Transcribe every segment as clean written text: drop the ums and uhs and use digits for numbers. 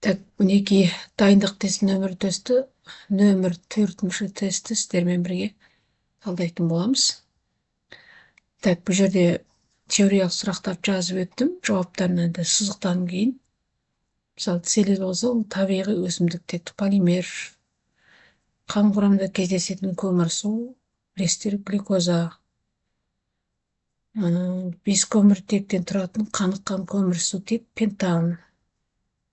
Так, мінекей дайындық тест нөмір тесті, нөмір 4-ші тестті сіздермен бірге талдайтын боламыз. Так, бұл жерде теориялық сұрақтарды жазып өттім, жауаптарын енді сызықтан кейін. Мысалы, целлюлоза ол табиғи өсімдік полимер, қан құрамында кездесетін көмірсу, білесіздер, глюкоза, 5 көміртектен тұратын қаныққан көмірсутек пентан,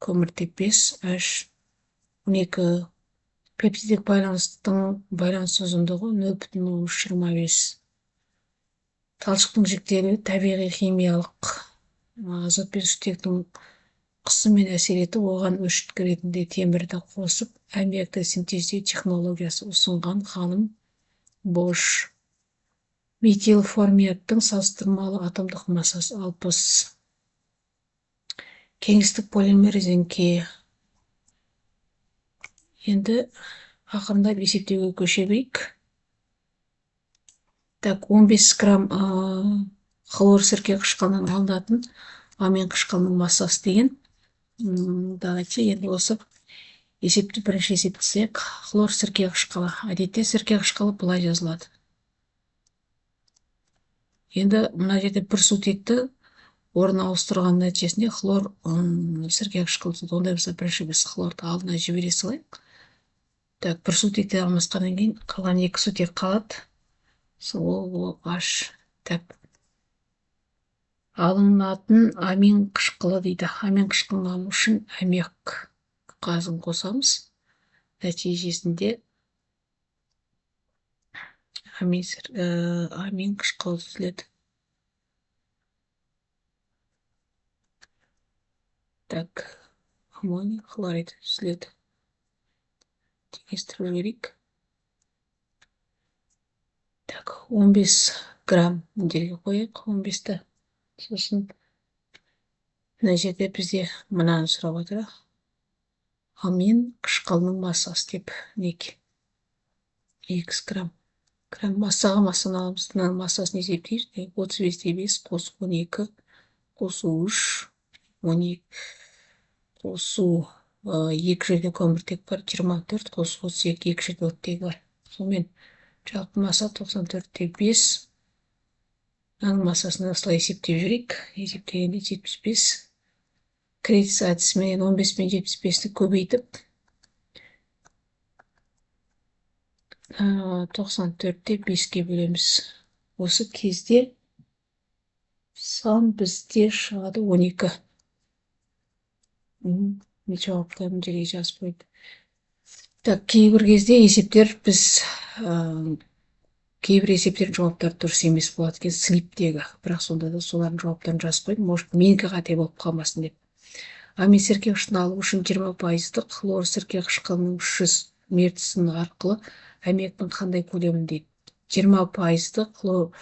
көміртек 5, H, 12, пептидтік байланыстың байланыс ұзындығы 0,325. Талшықтың жіктелуі табиғи химиялық азот пен сутектің қысыммен әсер етіп, оған өшірткі ретінде темірді қосып, аммиакты синтездеу технологиясы ұсынған ғалым Бош. Метилформиаттың салыстырмалы атомдық массасы 60. Кеңістік полимер резеңке. Енді ақырындап есептеуге көше берейік. Так, 15 грамм хлор сірке қышқылынан алынатын амин қышқылының массасы деген. Давайте енді осы есепті бірінші есептесек. Хлор сірке қышқылы. Әдетте сірке қышқылы былай жазылады. Енді мына жерде бір сутекті орын ауыстырған нәтижесінде хлор сірке қышқылы түседі. Ондай болса бірінші біз хлорды алдына жібере салайық. Так, бір сутекті алмасқаннан кейін қалған екі сутек қалады. Сол О, H. Так, алынатын амин қышқылы дейді. Амин қышқылын алу үшін аммиак газын қосамыз. Нәтижесінде амин қышқылы түзіледі. Так, аммоний хлорид түзіледі. Теңестіріп жіберейік. Так, 15 грамм жерге қояйық, 15-ті. Сосын мына жерде бізде мынаны сұрап отыр. Амин қышқылының массасы деп, мінекей 2 грамм. Грамм массаға массаны аламыз. Мынаның массасын есептейміз. 35,5 қосу 12 қосу 3, 12 қосу екі жерде көміртек бар, 24 қосу 32, екі жерде оттегі бар. Сонымен жалпы масса 94,5. Мынаның массасын осылай есептеп жіберейік. Есептегенде 75. Кредит әдісімен 15 пен 75-ті көбейтіп, 94,5-ке бөлеміз. Осы кезде сан бізде шығады 12. Жауаптарын жерге жазып қойды. Так, кейбір кезде есептер біз, кейбір есептердің жауаптары дұрыс емес болады екен слиптегі, бірақ сонда да солардың жауаптарын жазып қойдым, может менікі қате болып қалмасын деп. Амин сірке қышқылын алу үшін 20%-лық хлор сірке қышқылының 300 мертісін арқылы аммиактың қандай көлемін дейді. 20%-лық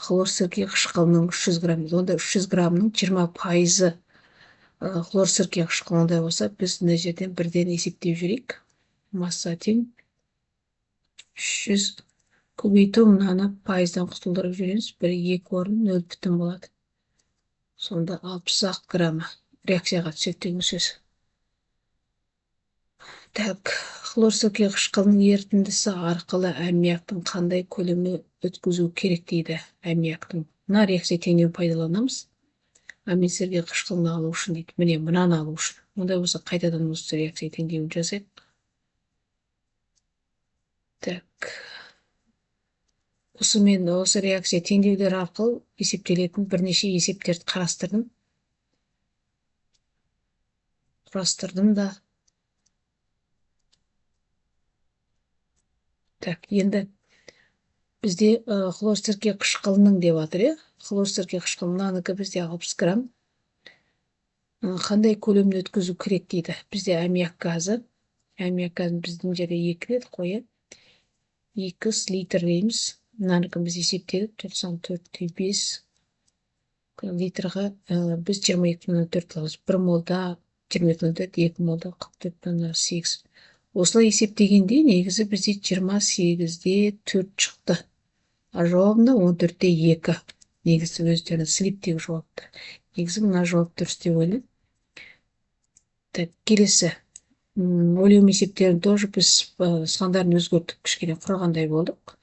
хлор сірке қышқылының 300 грамм дейді. Онда 300 граммның 20%-ы хлор сірке қышқылы. Ондай болса біз мына жерден бірден есептеп жіберейік. Масса тең 300 көбейту, мынаны пайыздан құтылдырып жібереміз. 1, 2 орын 0 бүтін болады. Сонда 60 граммы реакцияға түседі деген сөз. Так, хлор сірке қышқылының ерітіндісі арқылы аммиактың қандай көлемі өткізу керек дейді аммиактың. Мына реакция теңдеуін пайдаланамыз. Амин сірке қышқылын алу үшін дейді. Міне, мынаны алу үшін. Ондай болса қайтадан осы реакция теңдеуін жасайық. Так. Осымен осы реакция теңдеулер арқылы есептелетін бірнеше есептерді қарастырдым. Құрастырдым да. Так, енді бізде хлор сірке қышқылының деп жатыр, иә? Хлор сірке қышқылының мынанікі бізде 60 грамм. Қандай көлемді өткізу керек дейді. Бізде аммиак газы. Аммиак газын біздің жерде 2 дедік қой, иә? 2 литр дейміз. Мынанікі біз есептедік 94,5 литрға, біз 22,4 аламыз. 1 молда 22,4, 2 молда 44,8. Осылай есептегенде негізі бізде 28,4 шықты. А жауабында 14,2. Негізі өздерінің слиптегі жауаптар. Негізі мына жауап дұрыс деп ойлаймын. Так, келесі олеум есептерін тоже біз сандарын өзгерттік, кішкене құрағандай болдық.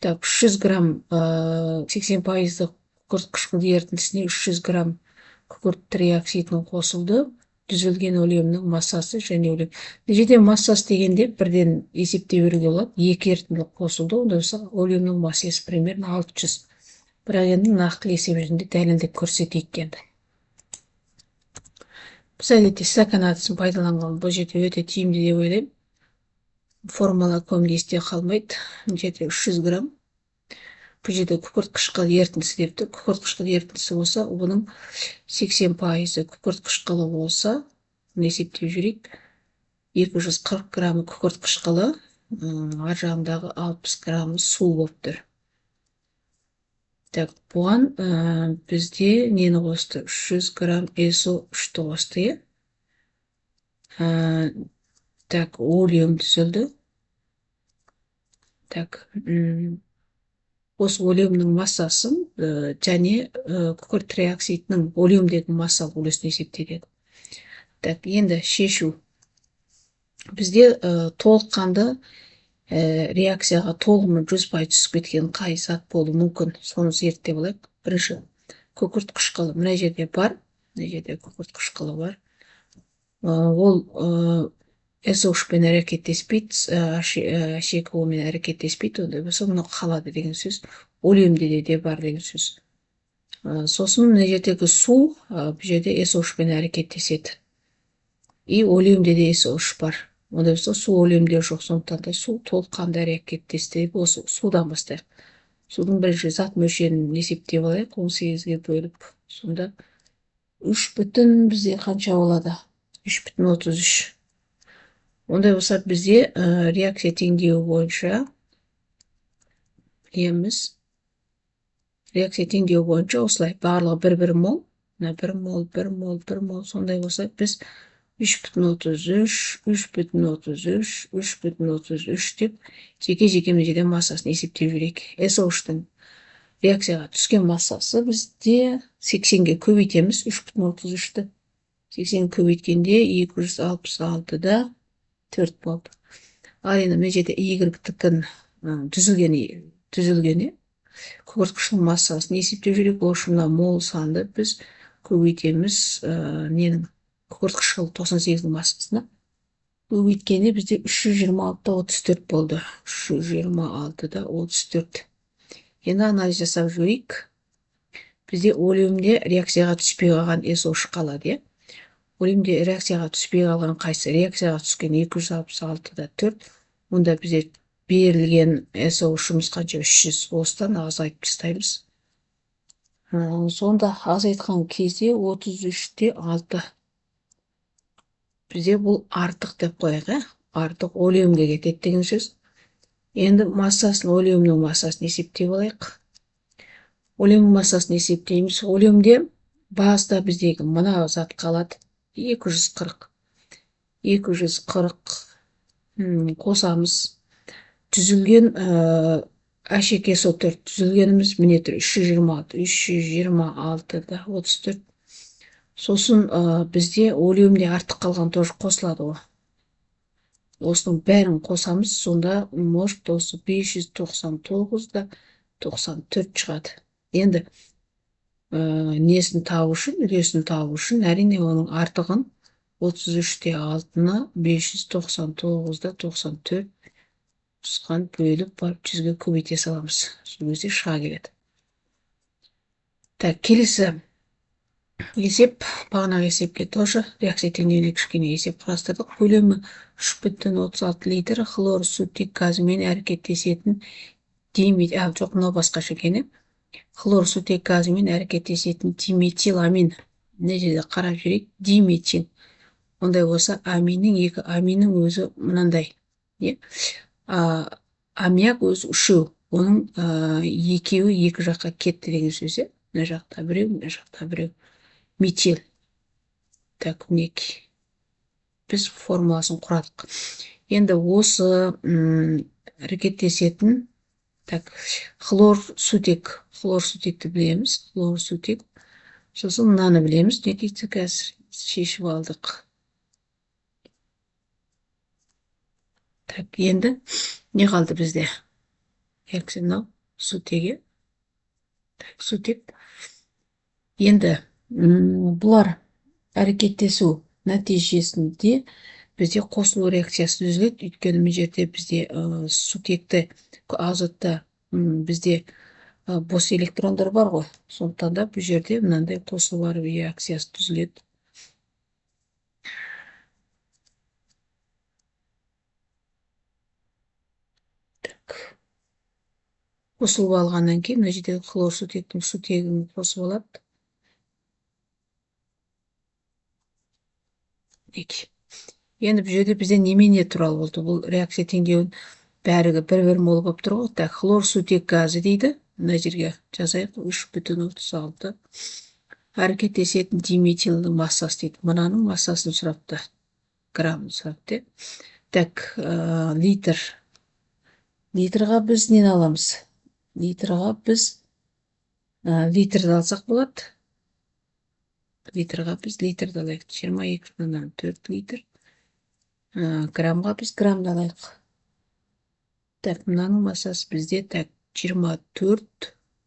Так, 300 грамм 80%-дық күкірт қышқыл ерітіндісіне 300 грамм күкірт триоксидінің қосылды. Түзілген олеумнің массасы және олеум. Мына жерде массасы дегенде бірден есептей беруге болады. Екі ерітінді қосылды, онда болса олеумнің массасы примерно 600. Бірақ енді нақты есеп жүзінде дәлелдеп көрсетейік енді. Біз әдетте стакан әдісін пайдаланған бұл жерде өте тиімді деп ойлаймын. Формула көбінде есте қалмайды. Мына жерде 300 грамм. Бұл жерде күкірт қышқыл ерітіндісі деп тұр. Күкірт қышқыл ерітіндісі болса, оның 80% күкірт қышқылы болса, мұны есептеп жіберейік. 240 грамм күкірт қышқылы, ар жағындағы 60 грамм су болып тұр. Так, бұған бізде нені қосты? 300 грамм СО3-ті қосты, иә? Так, олеум түзілді. Так, осы олеумнің массасын және күкірт триоксидінің олеумдегі массалық үлесін есептеледі. Так, енді шешу. Бізде толыққанды реакцияға толығымен 100% түсіп кеткен қай зат болуы мүмкін, соны зерттеп алайық. Бірінші, күкірт қышқылы мына жерде бар, мына жерде күкірт қышқылы бар. Ол СО3-пен әрекеттеспейді, H2O-мен әрекеттеспейді, ондай болса мынау қалады деген сөз, олеумде де бар деген сөз. Сосын мына жердегі су, бұл жерде СО3-пен әрекеттеседі. И олеумде де СО3 бар. Ондай болса су олеумде жоқ, сондықтан да су толыққанды әрекеттесті. Осы судан бастайық. Судың бірінші зат мөлшерін есептеп алайық, 18-ге бөліп. Сонда үш бүтін бізде қанша болады? 3,33. Ондай болса бізде реакция теңдеуі бойынша білеміз. Реакция теңдеуі бойынша осылай барлығы бір-бір мол, мына бір мол, бір мол, бір мол, сондай болса біз 3,33, 3,33, 3,33 деп жеке-жеке мына жерден массасын есептеп жіберейік. СО3-тің реакцияға түскен массасы бізде 80-ге көбейтеміз, 3,33-ті. 80-ге көбейткенде 266,4 болды. Ал енді мына жерде Y-тікін түзілгені күкірт қышқыл массасын есептеп жіберейік. Ол үшін мына мол санды біз көбейтеміз, ненің күкірт қышқыл 98-дің массасына. Көбейткенде бізде 326,34 болды. 326,34. Енді анализ жасап жіберейік. Бізде олеумде реакцияға түспей қалған СО3 қалады, иә? Олеумде реакцияға түспей қалған қайсы? Реакцияға түскен 266,4. Онда бізде берілген СО3-іміз қанша? 300. Осыдан азайтып тастаймыз. Сонда азайтқан кезде 33,6. Бізде бұл артық деп қояйық, ә? Артық олеумге кетеді деген сөз. Енді массасын, олеумнің массасын есептеп алайық. Олеумнің массасын есептейміз. Олеумде баста біздегі мына зат қалады. 240. 240, қосамыз. Түзілген, H2SO4 түзілгеніміз міне тұр, 326, 326,34. Сосын, бізде олеумде артық қалған тоже қосылады ғой. Осының бәрін қосамыз, сонда может осы 599,94 шығады. Енді, несін табу үшін, үлесін табу үшін, әрине оның артығын 33,6-ны 599,94 осыған бөліп барып 100-ге көбейте саламыз. Сол кезде шыға келеді. Так, келесі есеп, бағанағы есепке тоже реакция теңдеуіне кішкене есеп құрастырдық. Көлемі 3,36 литр хлор сутек газымен әрекеттесетін жоқ, мынау басқаша екен, иә? Хлор сутек газымен әрекеттесетін диметиламин. Мына жерде қарап жіберейік, диметил. Ондай болса, аминнің екі аминнің өзі мынандай, иә? Аммиак өзі үшеу. Оның, екеуі екі жаққа кетті деген сөз, иә? Мына жақта біреу, мына жақта біреу. Метил. Так, мінекей. Біз формуласын құрадық. Енді осы, әрекеттесетін, так, хлор сутек, хлор сутекті білеміз, хлор сутек. Сосын мынаны білеміз, не дейді қазір шешіп алдық. Так, енді не қалды бізде? Реакция мынау сутегі. Так, сутек. Енді бұлар әрекеттесу нәтижесінде бізде қосылу реакциясы түзіледі. Өйткені мына жерде бізде сутекті азотта бізде бос электрондар бар ғой. Сондықтан да бұл жерде мынандай қосылу реакциясы түзіледі. Так. Қосылып алғаннан кейін мына жерде хлор сутектің сутегін қосып алады. Екі. Енді бұл жерде бізде немене туралы болды? Бұл реакция теңдеуін бәрі бір-бір мол болып тұр ғой. Так, хлор сутек газы дейді. Мына жерге жазайық. 3,36. Әрекеттесетін диметилдің массасы дейді. Мынаның массасын сұрапты. Граммын сұрапты. Так, литр. Литрға біз нені аламыз? Литрға біз литрді алсақ болады. Литрға біз литрді алайық. 22,4 литр. Граммға біз граммды алайық. Так, мынаның массасы бізде так 24,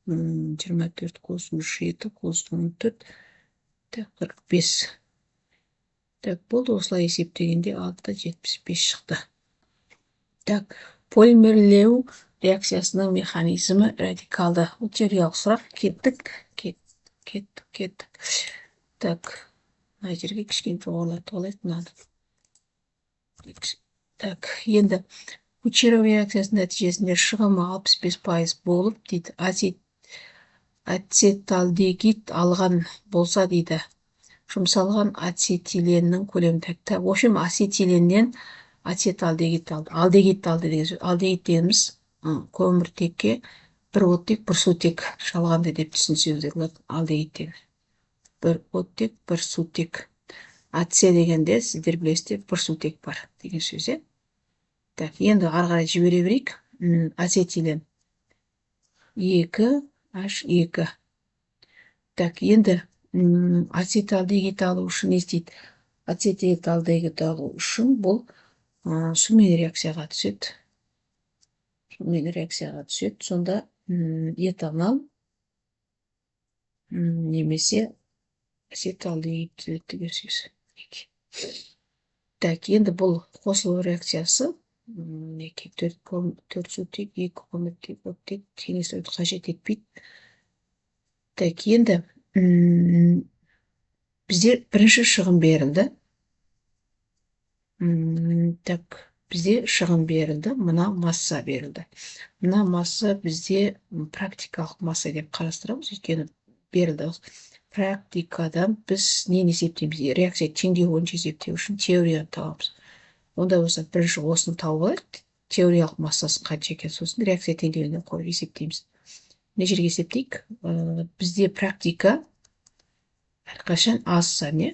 24 қосу 7 қосу 14, так 45. Так, болды, осылай есептегенде 6,75 шықты. Так, полимерлеу реакциясының механизмі радикалды. Бұл теориялық сұрақ. Кеттік, кеттік, кеттік. Так, мына жерге кішкене жоғарылатып алайық мынаны. Так, енді Кучеров реакциясының нәтижесінде шығымы 65% болып дейді. Ацетальдегид алған болса дейді. Жұмсалған ацетиленнің көлемі. Так, в общем, ацетиленнен ацетальдегид алды. Алдегид алды деген сөз. Алдегид дегеніміз көміртекке бір оттек, бір сутек жалғанды деп түсінсеңіздер болады. Алдегид деген. Бір оттек, бір сутек. Ацет дегенде сіздер білесіздер, бір сутек бар деген сөз, е? Так, енді ары қарай жібере берейік. Ацетилен 2 H2. Так, енді ацетальдегид алу үшін не істейді? Ацетальдегид алу үшін бұл сумен реакцияға түседі. Сумен реакцияға түседі. Сонда этанол немесе ацетальдегид түзеді деген сөз. Так, енді бұл қосылу реакциясы мінекей 4 сутек, 2 көміртек, оттек теңестіруді қажет етпейді. Так, енді бізде бірінші шығын берілді. Так, бізде шығын берілді, мына масса берілді. Мына масса бізде практикалық масса деп қарастырамыз, өйткені берілді. Практикадан біз нені есептейміз? Реакция теңдеу бойынша есептеу үшін теорияны табамыз. Онда болса бірінші осыны тауып алайық, теориялық массасын қанша екен, сосын реакция теңдеуіне қойып есептейміз. Мына жерге есептейік. Бізде практика әрқашан аз сан, иә?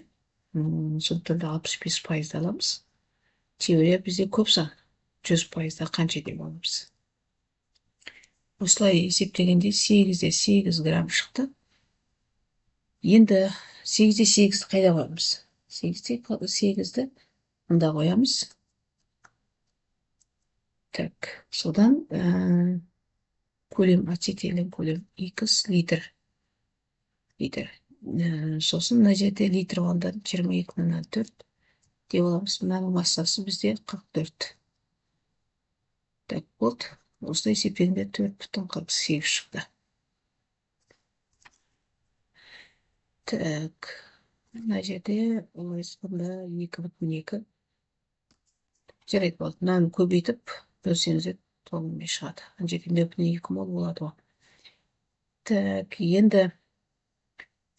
Сондықтан да 65% аламыз. Теория бізде көп сан, 100% қанша деп аламыз. Осылай есептегенде 8,8 грамм шықты. Енді 8,8-ді қайда қоямыз? 8,8-ді мында қоямыз. Так, содан көлем, ацетилен көлем X литр. Литр. Сосын мына жерде литр болғанда 22,4 деп аламыз. Мынаның массасы бізде 44. Так, болды. Осылай есептегенде 4,48 шықты. Так, мына жерде олай айтқанда 2,2. Жарайды, болды. Мынаны көбейтіп бөлсеңіздер толығымен шығады. Ана жерде 0,2 мол болады ғой. Так, енді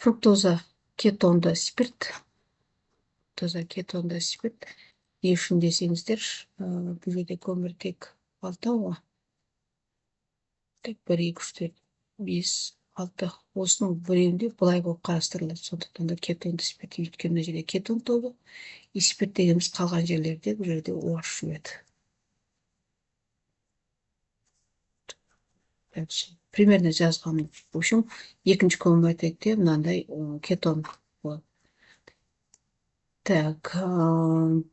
фруктоза кетонды спирт. Фруктоза кетонды спирт. Не үшін десеңіздер, бұл жерде көміртек 6 ғой. Так, 1, 2, 3, 4, 5, 6. Осының біреуінде былай болып қарастырылады. Сондықтан да кетонды спирт, өйткені мына жерде кетон тобы, и спирт дегеніміз қалған жерлерде бұл жерде OH жүреді. Примерно жазған. В общем, екінші көміртекте мынандай кетон болады. Так,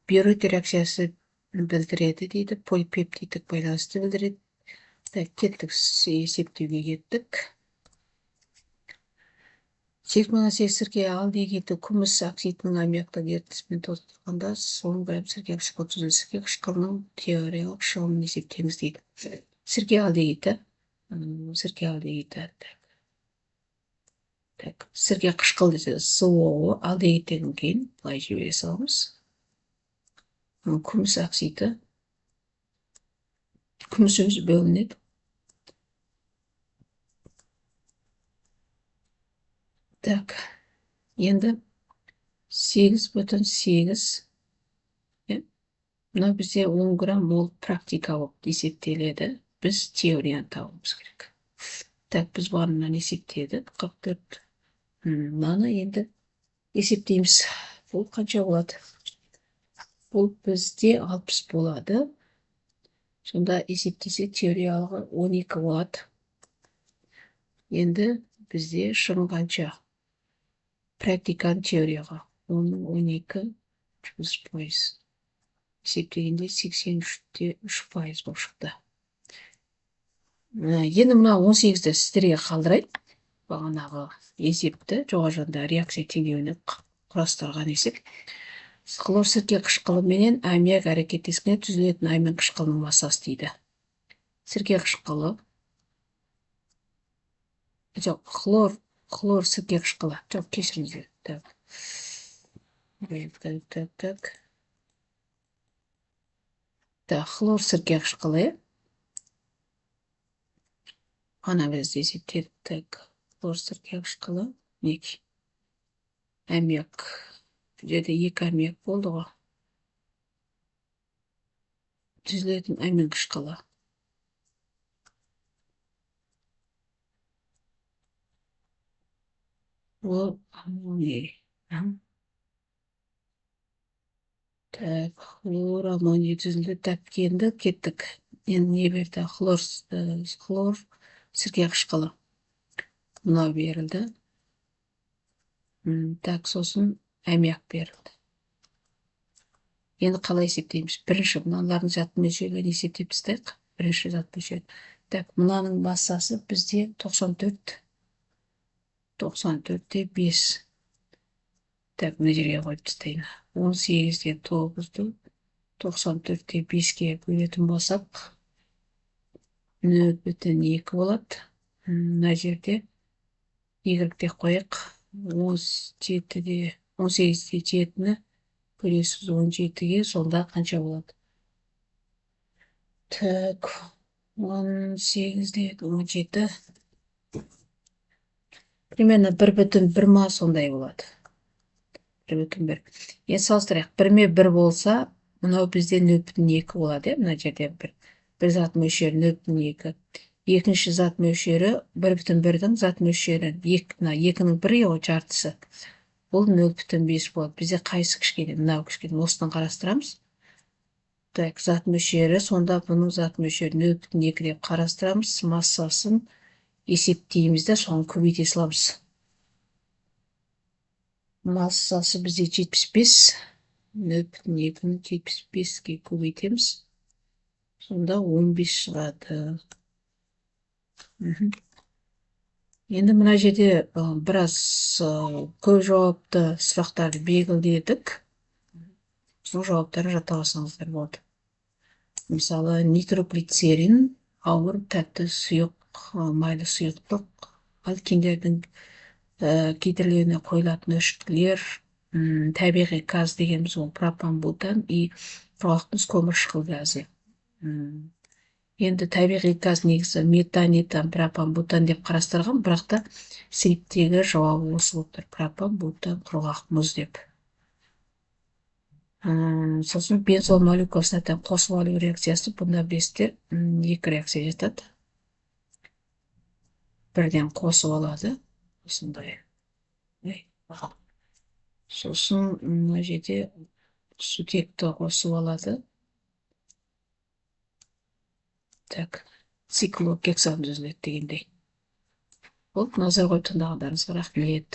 Биурет реакциясы Білдіреді дейді, полипептидтік байланысты білдіреді. Так, кеттік, есептеуге кеттік. 8,8 сірке алдегиді күміс оксидінің аммиактық ерітіндісімен толтырғанда 10 грамм сірке қышқылы түзіледі. Сірке қышқылының теориялық шығымын есептеңіз дейді. Сірке алдегиді, сірке алдегиді. Так, сірке қышқыл десе СО алдегидтен кейін былай жібере саламыз. Күміс оксиді, күміс өзі бөлінеді. Так, енді 8,8, мынау бізде 10 грамм ол практика болып есептеледі. Біз теорияны табуымыз керек. Так, біз барынан есептедік. 44. Мынаны енді есептейміз. Бұл қанша болады? Бұл бізде 60 болады. Сонда есептесек теориялығы 12 болады. Енді бізде шығын қанша? Практиканы теорияға. Оның 12 100%. Есептегенде 83,3% болып шықты. Енді мына 18-ді сіздерге қалдырайын. Бағанағы есепті жоғары жағында реакция теңдеуіне құрастырған есеп. Хлор сірке қышқылы менен аммиак әрекеттескенде түзілетін амин қышқылының массасы дейді. Сірке қышқылы, жоқ, хлор сірке қышқылы. Жоқ, кешіріңіздер. Так. Так, так, так. Так, хлор сірке қышқылы. Ана біз есептедік. Так, хлор сірке қышқылы. Мінекей. Аммиак. Бұл жерде 2 аммиак болды ғой. Түзілетін амин қышқылы. Ол аммоний. Так, хлор аммоний түзілді. Так, енді кеттік. Енді не берді? Хлор сірке қышқылы. Мынау берілді. Так, сосын аммиак берілді. Енді қалай есептейміз? Бірінші мыналардың зат мөлшерлерін есептеп тастайық. Бірінші зат мөлшері. Так, мынаның массасы бізде 94. 94,5. Так, мына жерге қойып тастайын. 18,9-ды 94,5-ке бөлетін болсақ, 0,2 болады. Мына жерде Y деп қояйық. 18,7-ні бөлесіз 17-ге, сонда қанша болады? Так, 18,17. Примерно 1,1 ма сондай болады. 1,1. Енді салыстырайық. 1-ме 1 болса, мынау бізде 0,2 болады, мына жерде бір зат мөлшері 0,2. Екінші зат мөлшері 1,1-дің зат мөлшері мына екінің бірі ғой жартысы. Бұл 0,5 болады. Бізде қайсы кішкене? Мынау кішкене. Осыдан қарастырамыз. Так, зат мөлшері, сонда бұның зат мөлшері 0,2 деп қарастырамыз. Массасын есептейміз де, соны көбейте саламыз. Массасы бізде 75, 0,2-ні 75-ке көбейтеміз. Сонда 15 шығады. Енді мына жерде біраз көп жауапты сұрақтарды белгіледік. Соның жауаптарын жаттап алсаңыздар болады. Мысалы, нитроглицерин ауыр тәтті сұйық, майлы сұйықтық, алкиндердің кетірілуіне қойылатын өшірткілер, табиғи газ дегеніміз ол пропан, бутан и құрғақ тұз көмірқышқыл газы. Енді табиғи газ негізі метан, этан, пропан, бутан деп қарастырған, бірақ та сриптегі жауабы осы болып тұр. Пропан, бутан, құрғақ мұз деп. Сосын бензол молекуласына тән қосып алу реакциясы, бұнда білесіздер, екі реакция жатады. Бірден қосып алады. Осындай. Сосын мына жерде сутекті қосып алады. Так, циклогексан түзіледі дегендей. Болды, назар қойып тыңдағандарыңызға рахмет.